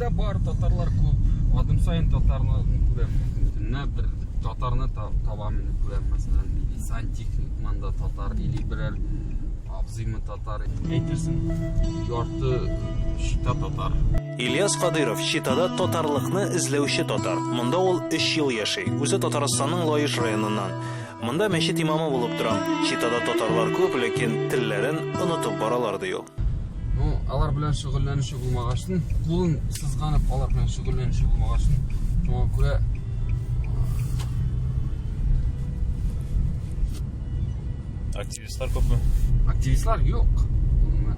Шәһәрдә бар татарлар күп. Адым саен татарны күрәм. Төнлә бер татарны табам инде күрәм, мәсәлән, или сантехник монда татар, или берәр абзыймы татар. Әйтерсең, ярты Чита татар. Ильяс Кадыйров Читада татарлыкны эзләүче татар. Монда ул өч ел яши. Үзе Татарстанның Лаеш районыннан. Монда мәчет имамы булып тора. Читада татарлар күп, ләкин телләрен онытып баралар, ди ул. Ну, алар белән шөгыльләнүче булмагачтын, кулын сызганып алар белән шөгыльләнүче булмагачтын, шуңа күрә Активистлар күпме? Активистлар юк. Гомумән.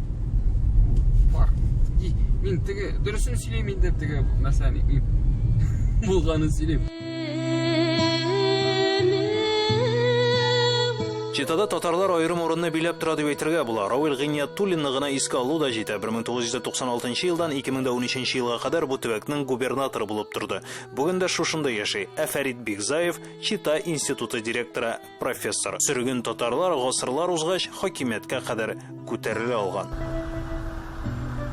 Бар. И, мин теге дөресен сөйлим инде, теге мәсәлән, булганын сөйлим. Читада татарлар аерым урынны биләп тора дип әйтергә була. Равил Гыйниятуллинны гына искә алу да җитә. 1996 елдан 2013 елга кадәр бу төбәкнең губернаторы булып торды. Бүген дә шушында яши. Ә Фәрит Бигзаев, Чита институты директоры. Профессор. Сөрген татарлар гасырлар узгач хакимияткә кадәр күтәрелә алган.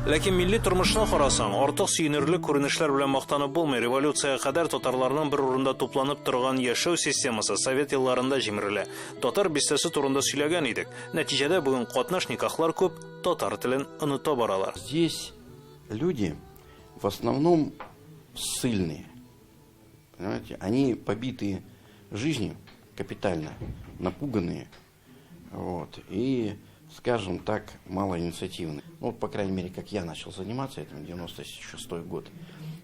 Ләкин милли тормышны карасаң, артык сөенерлек күренешләр белән мактанып булмый. Революциягә кадәр татарларның бер урында тупланып торган яшәү системасы совет елларында җимерелә. Татар бистәсе турында сөйләгән идек. Нәтиҗәдә бүген катнаш никахлар күп, татар телен оныта баралар. Здесь люди в основном ссыльные. Понимаете, они побитые жизнью капитально, напуганные, вот, и, скажем так, малоинициативные. Ну, вот, по крайней мере, как я начал заниматься этим, 96 год,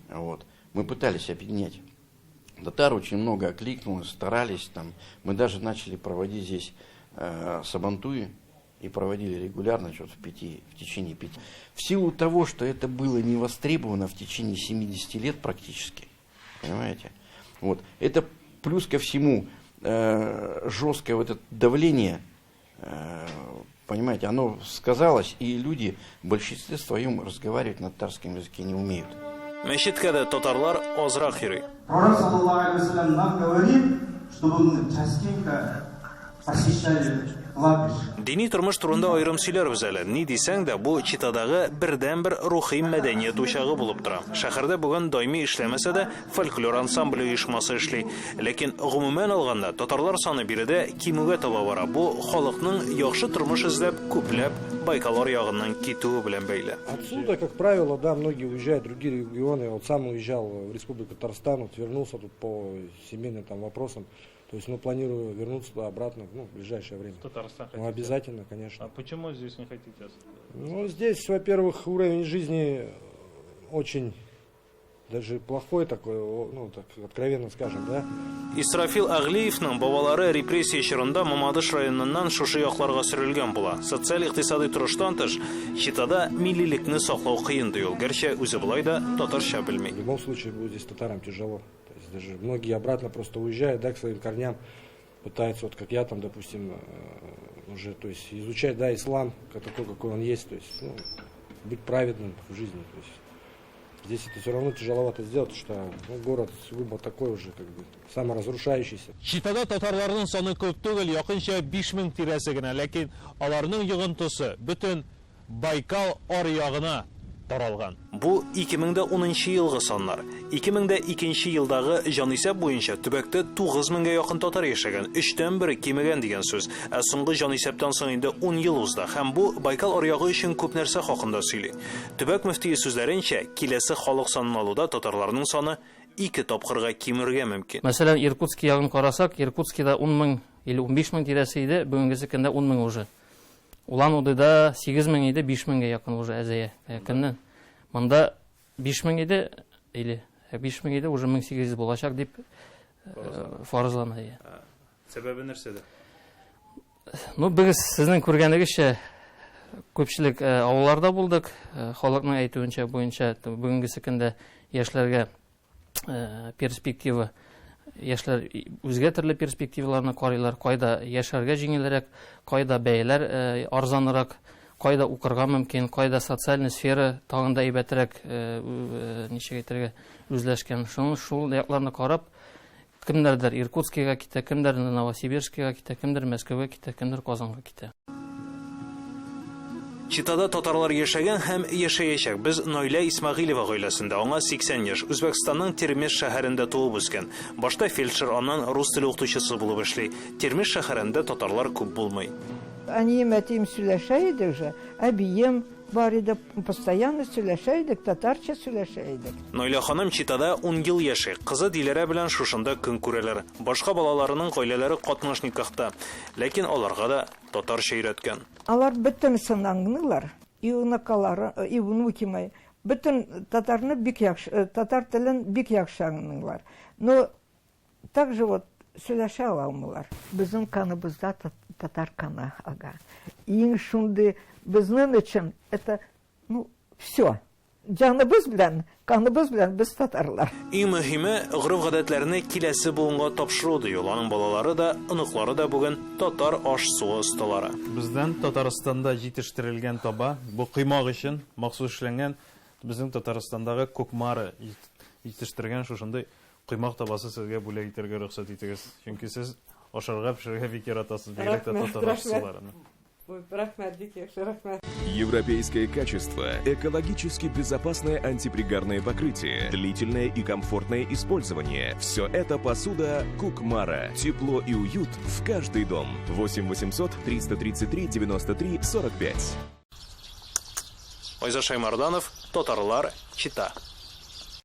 вот, мы пытались объединять татар, очень много окликнулось, старались там. Мы даже начали проводить здесь сабантуи, и проводили регулярно, что-то в течение 5. В силу того, что это было не востребовано в течение 70 лет практически, понимаете? Вот. Это плюс ко всему жесткое вот это давление, понимаете, оно сказалось, и люди в большинстве своем разговаривать на татарском языке не умеют. Мәчеткә дә татарлар азрак йөри. Пророк, саллаллаху алейхи вассалям, нам говорит, чтобы мы частенько посещали кладбище. Дини тормыш турында аерым сөйләрбез әле. Ни дисәң дә, бу Читадагы бердәнбер рухи мәдәният учагы булып тора. Шәһәрдә бүген даими эшләмәсә дә, фольклор ансамбле оешмасы эшли. Ләкин, гомумән алганда, татарлар саны биредә кимүгә таба бара. Бу халыкның яхшы тормыш эзләп, күпләп Байкал аръягыннан китүе белән бәйле. Отсюда, как правило, да, многие уезжают в другие регионы. Я вот сам уезжал в Республику Татарстан, вот вернулся тут по семейным там вопросам. То есть, ну, планирую вернуться туда обратно, ну, в ближайшее время. В Татарстан Ну, хотите? обязательно, конечно. А почему здесь не хотите остаться? Ну, здесь, во-первых, уровень жизни очень даже плохой такой, ну, так откровенно скажем, да. Исрафил Әгълиевның бабалары репрессия чорында Мамадыш районыннан шушы якларга сөрелгән була. Социаль-икътисадый торыштан тыш, Читада миллилекне саклау кыен, ди ул. Гәрчә үзе болай да татарча белми. В любом случае будет здесь татарам тяжело. То есть даже многие обратно просто уезжают, да, к своим корням, пытаются, вот как я там, допустим, уже, то есть изучать, да, ислам, такой, какой он есть, то есть, ну, быть праведным в жизни. То есть здесь это все равно тяжеловато сделать, потому что, ну, город сугубо такой уже, как бы, саморазрушающийся. Читада татарларның саны күп түгел, якынча 5000 тирәсе генә, ләкин аларның йогынтысы бөтен Байкал аръягына таралган. Бу 2010 елгы саннар. 2002 елдагы җанисәп буенча төбәктә 9 меңгә якын татар яшәгән, өчтән бере кимегән дигән сүз. Ә соңгы җанисәптән соң инде 10 ел узды һәм бу Байкал аръягы өчен күп нәрсә хакында сөйли. Төбәк мөфтие сүзләренчә, киләсе халык санын алуда татарларның саны 2 тапкырга кимергә мөмкин. Мәсәлән, Иркутский ягын карасак, Иркутскийда 10 мең или 15 мең тирәсе иде, бүгенгесе көндә 10 мең уже. Улан-Удэда 8 мең иде, 5 меңгә якын уже әзәя. Кемнән? Монда 5 мең иде, или 5 мең иде, уже 1800 булачак дип фаразлана. Сәбәбе нәрсәдә? Ну, без сезнең күргәнегезчә, күпчелек авылларда булдык. Халыкның әйтүенчә буенча, бүгенгесе көндә яшьләргә перспектива, яшьләр үзгә төрле перспективаларны карыйлар, кайда яшәргә җиңелрәк, кайда бәяләр арзанрак, кайда укырга мөмкин, кайда социальный сфера тагын да әйбәтрәк, ничек әйтергә, үзләшкән. Шуның шул якларны карап, кемнәрдер Иркутскига китә, кемнәрдер Новосибирскига китә, кемдер Мәскәүгә китә, кемдер Казанга китә. Читада татарлар яшәгән һәм яшәячәк. Без Наилә Исмәгыйлева гаиләсендә. Аңа 80 яшь. Үзбәкстанның Термез шәһәрендә туып үскән. Башта фельдшер, аннан рус теле укытучысы булып эшли. Термез шәһәрендә татарлар күп булмый. Әнием, әтием сөйләшә иде уже, әбием бар иде, постоянно сөйләшә идек, татарча сөйләшә идек. Наилә ханым Читада 10 ел яши. Кызы Диләрә белән шушында көн күрәләр. Башка балаларының гаиләләре катнаш никахта. Ләкин аларга да татарча өйрәткән. Алар бөтенесен аңлыйлар, и внукалары, и внуки мои. Бөтен татарны бик яхшы, татар телен бик яхшы аңлыйлар. Но также вот сөйләшә алмыйлар. Безнең каныбызда татар каны ага. Иң шундый безнең өчен это, ну, все. Җаныбыз белән, каныбыз белән без татарлар. Иң мөһиме, гореф-гадәтләрне киләсе буынга тапшыру, ди ул. Аның балалары да, оныклары да бүген татар аш-суы осталары. Бездән Татарстанда җитештерелгән таба, бу коймак өчен махсус эшләнгән, безнең Татарстандагы Кукмара җитештергән шушындый коймак табасы сезгә бүләк итәргә рөхсәт итегез. Чөнки сез ашарга пешерергә бик яратасыз, бигрәк тә татар аш-суларын. Рәхмәт, бик яхшы, рәхмәт. Европейское качество, экологически безопасное антипригарное покрытие, длительное и комфортное использование. Все это посуда Кукмара. Тепло и уют в каждый дом. 8 800 333 93 45. Айзат Шаймарданов, Татарлар, Чита.